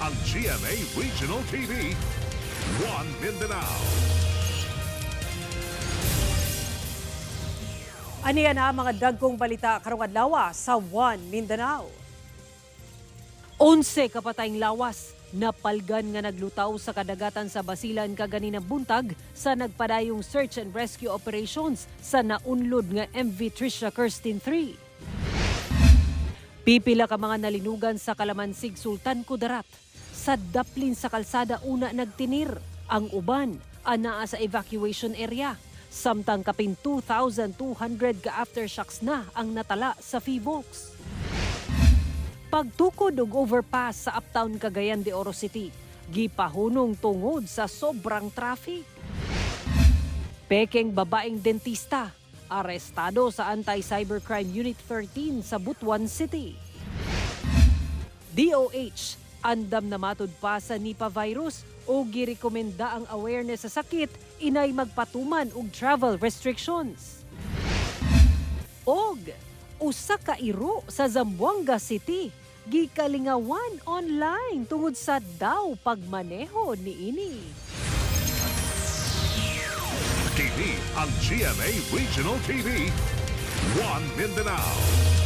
Ang GMA Regional TV. One Mindanao. Aniya na ang mga dagkong balita karong adlaw sa One Mindanao. 11 kapatayng lawas napalgan nga naglutaw sa kadagatan sa Basilan kaganinang buntag sa nagpadayong search and rescue operations sa naunlod nga MV Trisha Kerstin 3. Pipila ka mga nalinugan sa Kalamansig, Sultan Kudarat. Sa daplin sa kalsada una nagtinir. Ang uban anaa sa evacuation area. Samtang kapin 2,200 ka aftershocks na ang natala sa Phivolcs. Pagtukod og overpass sa Uptown Cagayan de Oro City, gipahunong tungod sa sobrang traffic. Pekeng babaeng dentista, arestado sa Anti-Cybercrime Unit 13 sa Butuan City. DOH, andam na matud pa sa Nipah virus o girekomenda ang awareness sa sakit inay magpatuman og travel restrictions. Og usa ka iro sa Zamboanga City gikalingawan online tungod sa daw pagmaneho niini. Kini ang GMA Regional TV. One Mindanao.